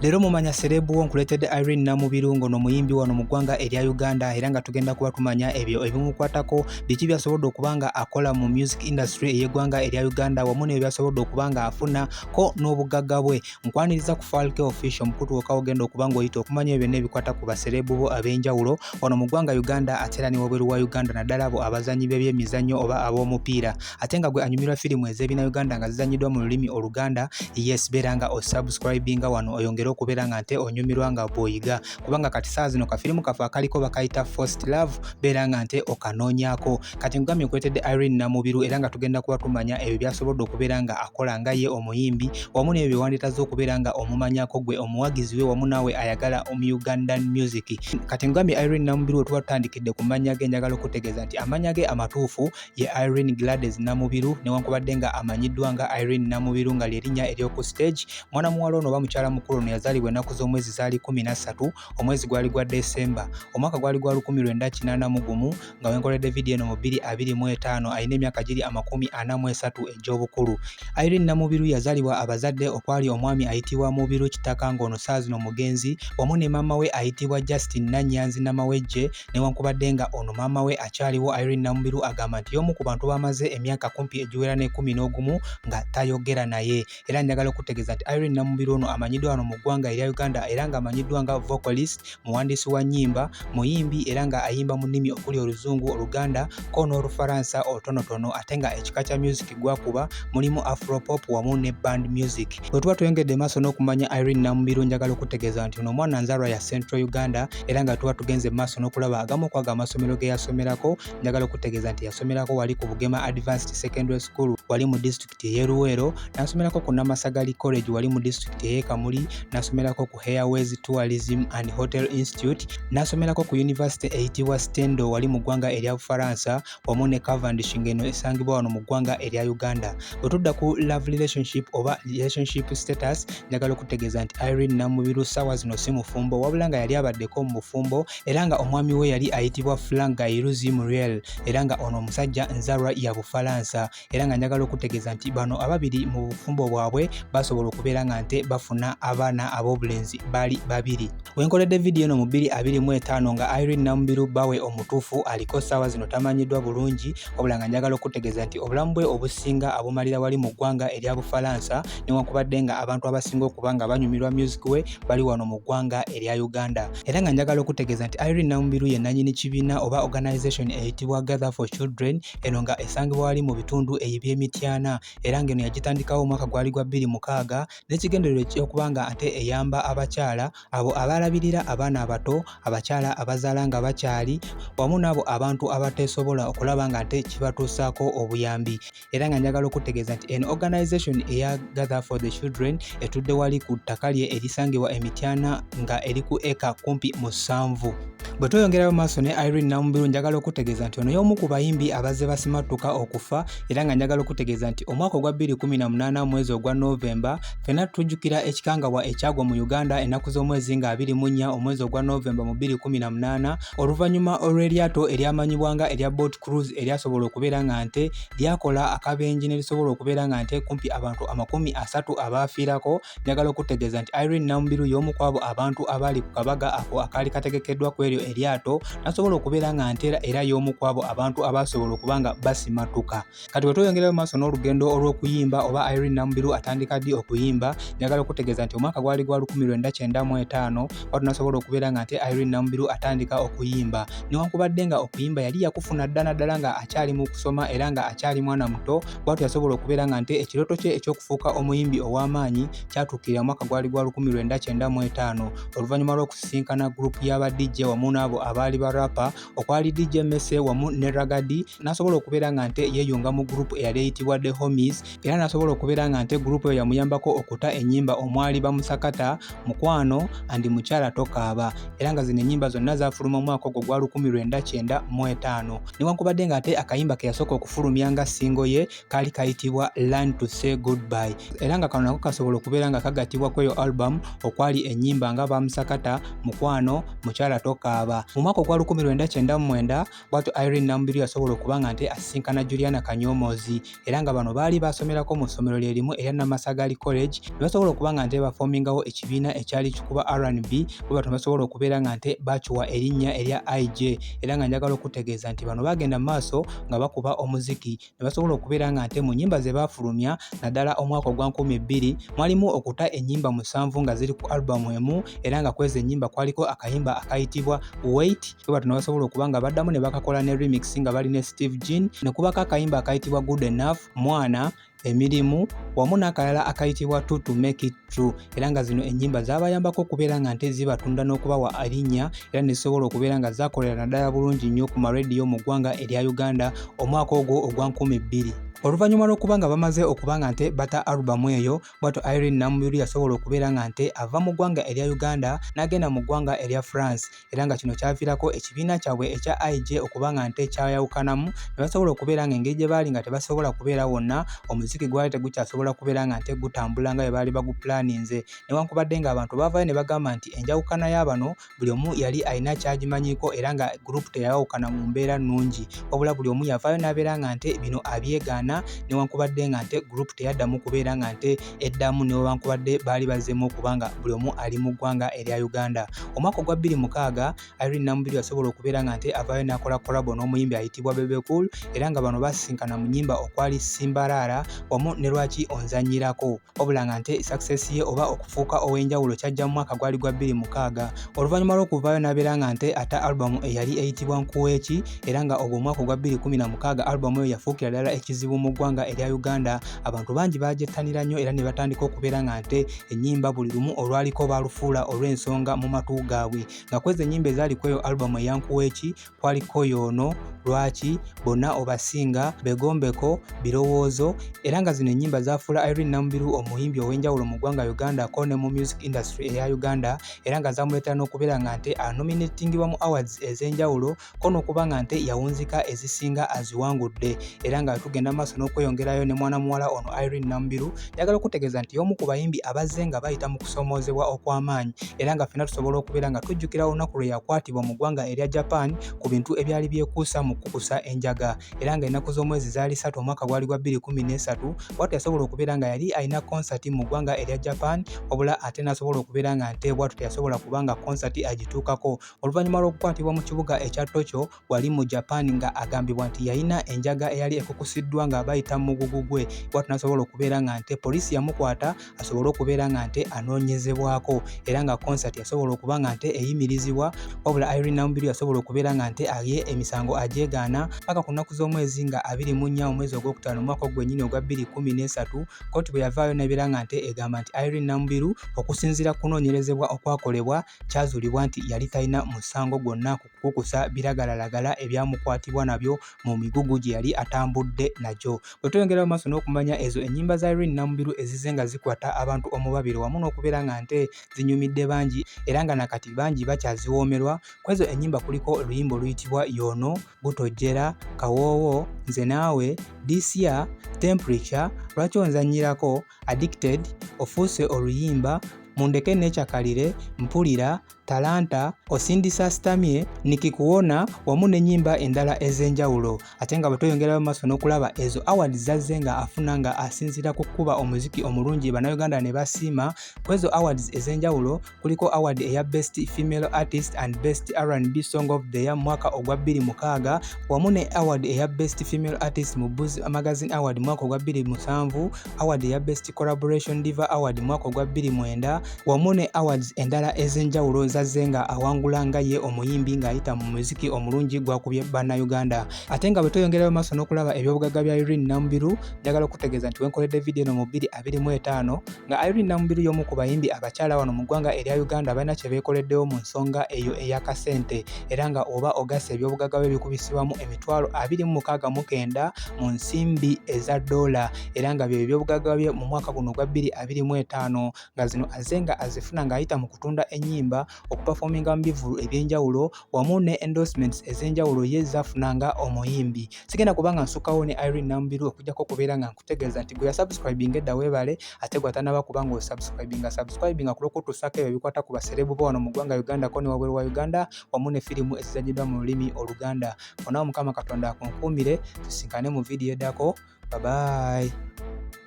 Leero mumanya celeb wo nkuleetedde Irene Namubiru, ng'ono muyimbi wano mu ggwanga erya Uganda, era nga tugenda kuba tumanya ebyo ebimukwatako, biki by'asobodde okuba nga akola mu music industry ey'eggwanga erya Uganda, wamu n'ebyo by'asobodde okuba nga afuna ko n'obugagga bwe. Nkwaniriza ku Falke Official, mukutu wokka ogenda okuba ng'oyita okumanya ebyo byonna ebikwata ku ba celeb bo ab'enjawulo wano mu ggwanga Uganda, ate era ne wabweru wa Uganda, naddala abo abazannyi b'ebyemizannyo oba ab'omupiira. Ate nga gwe anyumirwa firimu ez'ebina Uganda nga zizannyiddwa mu lulimi Oluganda, yes, beera nga osubscribinga wano oyongere okubeera nga nte onyumirwa nga bw'oyiga, kubanga kati saa zino kafirimu kaffe akaliko bakayita First Love, beera nga nte okanoonyaako. Kati nkugambye nkuleetedde Irene Namubiru, era nga tugenda kuba tumanya ebyo by'asobodde okubeera nga akola nga ye omuyimbi, wamu n'ebyo bye wanditaze okubeera nga omumanyako gwe omuwagizi we wamu naawe ayagala omu Ugandan music. Kati nkugambye Irene Namubiru, we tuba tutandikidde ku mannya ge, njagala okutegeeza nti amannya ge amatuufu ye Irene Gladys Namubiru, newankubadde nga amanyiddwa nga Irene Namubiru nga lyerinnya ery'oku stage. Mwana muwala ono oba mukyala mukulu ono yazaalibwa ennaku z'omwezi zaali 13, omwezi gwali gwa Desemba, omwaka gwali gwa 1981, nga wenkoledde vidiyo eno mu 2025 alina emyaka giri 43 egy'obukulu. Irene Namubiru yazaalibwa abazadde okwali omwami ayitibwa Mubiru Kitaka, ng'ono saa zino mugenzi, wamu ne maama we ayitibwa Justin Nannyanzi Namawejje, newankubadde nga ono maama we akyaliwo. Irene Namubiru agamba nti y'omu ku bantu bamaze emyaka kumpi egiwera ne11 nga tayogera naye. Era njagala okutegeeza nti Irene Namubiru ono amanyiddwa wano mu ggwanga erya Uganda, era ng'amanyiddwa nga vocalist, muwandiisi wa nnyimba, muyimbi, era nga ayimba mu nnimi okuli Oluzungu, Oluganda ko n'Olufalansa olutonotono, ate nga ekika kya music gwakuba mulimu afropop wamu ne band music. Bwe tuba tweyongedde maaso n'okumanya Irene Namubiru, njagala okutegeeza nti ono omwana nzaalwa ya Central Uganda, era nga tuba tugenze maaso n'okulaba agamu ku ago amasomero ge yasomerako, njagala okutegeeza nti yasomerako wali ku Bugema Advanced Secondary School wali mu disitulikiti ey'e Luweero, n'asomerako ku Namasagali College wali mu disitulikiti ey'e Kamuli, n'asomerako ku Airways Tourism and Hotel Institute, n'asomerako ku university eyitibwa Stendhal wali mu ggwanga erya Bufalansa, wamu ne Cavendish ng'eno esangibwa wano mu ggwanga erya Uganda. Bwe tudda ku love relationship oba relationship status, njagala okutegeeza nti Irene Namubiru ssaawa zino si mufumbo, wabula nga yali abaddeko mu bufumbo, era nga omwami we yali ayitibwa Frank Gairuzi Muriel, era nga ono omusajja nzaalwa ya Bufalansa, era nga njagala okutegeeza nti bano ababiri mu bufumbo bwabwe basobola okubeera nga nte bafuna abaana ab'obulenzi baali babiri. Wenkoledde vidiyo eno mu 2025 nga Irene Namubiru bbawe omutuufu aliko ssaawa zino tamanyiddwa bulungi, wabula nga njagala okutegeeza nti obulamu bwe obusinga abumalira wali mu ggwanga erya Bufalansa, newankubadde nga abantu abasinga okuba nga banyumirwa music we bali wano mu ggwanga erya Uganda. Era nga njagala okutegeeza nti Irene Namubiru ye nannyini kibiina oba organization eyitibwa Gather for Children, eno nga esangibwa wali mu bitundu eby'Emityana, era ng'eno yagitandikawo omwaka gwali gwa 2006 n'ekigendererwa eky'okuba nga ate eyamba abakyala abo abalabirira abaana abato, abakyala abazaala nga bakyali, wamu n'abo abantu abateesobola okulaba nga ate kibatuusaako obuyambi. Era nga njagala okutegeeza nti eno organization eya Gather for the Children etudde wali ku ttaka lye erisangibwa Emityana nga eri ku eka kumpi 7. Bwe tweyongerayo maaso ne Irene Namubiru, njagala okutegeeza nti ono y'omu ku bayimbi abazze basimattuka okufa, era nga njagala okutegeeza nti omwaka ogwa 2018 mwezi ogwa Novemba, ffenna tujjukira ekikangabwa ekyagwa mu Uganda ennaku z'omwezi nga 24 omwezi ogwa Novemba mu 2018, oluvannyuma olw'eryato eryamanyibwa nga erya Boat Cruise eryasobola okubeera nga nte lyakola akabenje ne lisobola okubeera nga nte kumpi abantu 30 abaafiirako. Njagala okutegeeza nti Irene Namubiru y'omu ku abo abantu abaali ku kabaga ako akaali kategekeddwa ku eryo eryato, n'asobola okubeera nga nteera, era y'omu ku abo abantu abaasobola okuba nga basimatuka. Kati bwe tweyongerayo maaso n'olugendo olw'okuyimba oba Irene Namubiru atandika ddi okuyimba, njagala okutegeeza nti omwaka gwali gwa 1995 watu nasobola okubeera nga nte Irene Namubiru atandika okuyimba, newankubadde nga okuyimba yali yakufuna ddala ddala nga akyali mu kusoma era nga akyali mwana muto. Bwatyo yasobola okubeera nga nte ekirooto kye eky'okufuuka omuyimbi ow'amaanyi kyatuukirira omwaka gwali gwa 1995, oluvannyuma lw'okusisinkana group y'aba DJ wamu n'abo abaali ba rapper okwali DJ Mese wamu ne Ragadi, n'asobola okubeera nga nte yeeyunga mu group eyali eyitibwa The Homies, era n'asobola okubeera nga nte group eyo yamuyambako okuta ennyimba omwali Bamusakata, Mukwano and Mukyala Tokaaba, era nga zino ennyimba zonna zaafuluma omwaka ogwo gwa 1995, newankubadde ng'ate akayimba ke yasooka okufulumya nga single ye kaali kayitibwa Learn to Say Goodbye, era nga kano nako kasobola okubeera nga kagattibwa ku eyo album okwali ennyimba nga Bamusakata, Mukwano, Mukyala Tokaaba. Nsaba. Mu mwaka ogwa 1999 bwatyo Irene Namubiru yasobola okuba nga nte asisinkana Juliana Kanyomozi, era nga bano baali basomerako mu ssomero lye limu erya Namasagali College, ne basobola okuba nga nte bafomingawo ekibiina ekyali kikuba R&B, bwe batyo basobola okubeera nga nte bakiwa erinnya erya IJ. Era nga njagala okutegeeza nti bano bagenda mu maaso nga bakuba omuziki ne basobola okubeera nga nte mu nnyimba ze baafulumya naddala omwaka ogwa 2000 mwalimu okuta ennyimba 7 nga ziri ku alubamu emu, era nga kwezi ennyimba kwaliko akayimba akayitibwa Wait, bwe batyo ne basobola okuba nga baddamu ne bakakola ne remix nga bali ne Steve Jean, ne kubako akayimba akayitibwa Good Enough, Mwana, Emirimu, wamu n'akalala akayitibwa Two to Make It True. Era nga zino ennyimba zaabayambako okubeera nga nte zibatunda n'okubawa erinnya, era ne zisobola okubeera nga zaakolera naddala bulungi nnyo ku marediyo mu ggwanga erya Uganda omwaka ogwo ogwa 2000. Oluvannyuma lw'okuba nga bamaze okuba nga nte bata alubamu eyo, bwatyo Irene Namubiru yasobola okubeera nga nte ava mu ggwanga erya Uganda n'agenda mu ggwanga erya France, era nga kino kyaviirako ekibiina kyabwe ekya IJ okuba nga nte kyayawukanamu, ne basobola okubeera nga engeri gye baali nga tebasobola kubeera wonna, omuziki gwali tegukyasobola kubeera nga nte gutambula nga bwe baali bagupulaninze. Newankubadde ng'abantu baavaayo ne bagamba nti enjawukana y'abano buli omu yali alina ky'agimanyiiko era nga group teyayawukana mu mbeera nnungi, wabula buli omu yavaayo n'abeera nga nte bino abyegaana, newankubadde nga nte group teyaddamu kubeera nga nte eddamu, newankubadde baali bazzeemu okuba nga buli omu ali mu ggwanga erya Uganda. Omwaka ogwa 2006 Irene Namubiru yasobola okubeera nga nte avaayo n'akola collabo n'omuyimbi ayitibwa Bebe Cool, era nga bano basisinkana mu nnyimba okwali Simbaraara wamu ne Lwaki Onzannyirako, wabula nga nte success ye oba okufuuka ow'enjawulo kyajja mu mwaka gwali gwa 2006 oluvannyuma lw'okuvaayo n'abeera nga nte ata alubamu eyali eyitibwa Nkuweeki, era nga ogwo omwaka ogwa 2016 alubamu eyo yafuukira ddala ekizibu mu ggwanga erya Uganda. Abantu bangi baagyettanira nnyo era ne batandika okubeera nga nte ennyimba buli lumu olwaliko baalufuula olw'ensonga mu matu gaabwe, nga kwezi ennyimba ezaali ku eyo alubamu eya Nkuweeki kwaliko Yoono, Lwaki, Bonna Obasinga, Begombeko, Birowoozo, era nga zino ennyimba zaafuula Irene Namubiru omuyimbi ow'enjawulo mu ggwanga Uganda ko ne mu music industry eya Uganda, era nga zamuleetera n'okubeera nga nte anominatingibwa mu awards ez'enjawulo ko n'okuba nga nte yawunzika ezisinga aziwangudde. Era nga tugenda maaso n'okweyongerayo ne mwana muwala ono Irene Namubiru, njagala okutegeeza nti y'omu ku bayimbi abazze nga bayita mu kusoomoozebwa okw'amaanyi, era nga ffenna tusobola okubeera nga tujjukira olunaku lwe yakwatibwa mu ggwanga erya Japan ku bintu ebyali byekuusa mu kukukusa enjaga, era nga ennaku z'omwezi zaali 3 omwaka gwali gwa 2013. Bwatyo yasobola okubeera nga yali alina konsati mu ggwanga erya Japan, wabula ate n'asobola okubeera nga nte bwatyo teyasobola kubanga konsati agituukako oluvannyuma lw'okukwatibwa mu kibuga ekya Tokyo wali mu Japan, nga agambibwa nti yalina enjaga eyali ekukusiddwa nga bayita mu mugugu gwe. Bwatyo n'asobola okubeera nga nte poliisi yamukwata asobole okubeera nga nte anoonyezebwako, era nga konsati yasobola okuba nga nte eyimirizibwa, wabula Irene Namubiru yasobola okubeera nga nte aye emisango agyegaana paka ku nnaku z'omwezi nga 24 omwezi ogwokutaano omwaka ogwennyini ogwa 2013 kkooti bwe yavaayo n'ebeera nga nte egamba nti Irene Namubiru okusinziira ku kunoonyerezebwa okwakolebwa kyazuulibwa nti yali talina musango gwonna ku kukukusa biragalalagala ebyamukwatibwa nabyo mu migugu gye yali atambudde nagyo. Bwe tweyongera mu maaso n'okumanya ezo ennyimba za Irene Namubiru ezizze nga zikwata abantu omubabiro wamu n'okubeera nga nte zinyumidde bangi era nga nakati bangi bakyaziwoomerwa, ku ezo ennyimba kuliko oluyimba oluyitibwa Yoono, Gutojjera, Kawoowo, Nze Naawe, This Year, Temperature, Lwaki Onzannyirako, Addicted, Ofuuse Oluyimba, Mundeke Neecakalire, Mpulira, Talanta, Osindisa Sitamye, Nikikuwona wamu n'ennyimba endala ez'enjawulo. Ate nga bwe tweyongerayo mu maaso n'okulaba ezo awards zazze nga afuna nga asinziira ku kukuba omuziki omulungi Bannayuganda ne basiima. Ku ezo awards ez'enjawulo kuliko award eya Best Female Artist and Best R&B Song of the Year mu mwaka ogwa 2006, wamu ne award eya Best Female Artist mu Buzz Magazine Award mu mwaka ogwa 2007, award eya Best Collaboration Diva Award mu mwaka ogwa 2009, wamu ne awards endala ez'enjawulo zazze nga awangula nga ye omuyimbi ng'ayita mu muziki omulungi gwakubye Bannayuganda. Ate nga bwe tweyongerayo maaso n'okulaba ebyobugagga bya Irene Namubiru, njagala okutegeeza nti wenkoledde vidiyo eno mu 2025 nga Irene Namubiru y'omu ku bayimbi abakyala wano mu ggwanga erya Uganda balina kye beekoleddewo mu nsonga eyo ey'akasente, era nga oba ogasse ebyobugagga bye bikubisibwamu emitwalo 269 mu nsimbi eza ddoola, era nga bye byobugagga bye mu mwaka guno ogwa 2025 nga zino azze azze nga azifuna ng'ayita mu kutunda ennyimba, okupafominga mu bivvulu eby'enjawulo wamu ne endorsements ez'enjawulo ye zafuna nga omuyimbi. Sigenda kuba nga nsukkawo ne Irene Namubiru okujjako okubeera nga nkutegeeza nti gwe yasubscribinga edda weebale, ate gwe atanaba kuba nga osubscribinga subscribinga ku lw'okutuusaako ebyo ebikwata ku baserebu bo wano mu ggwanga Uganda ko ne wabweru wa Uganda wamu ne firimu ezizanyiddwa mu lulimi Oluganda. Onawo Mukama Katonda akunkuumire, tusinkane mu vidiyo eddako. Bye bye.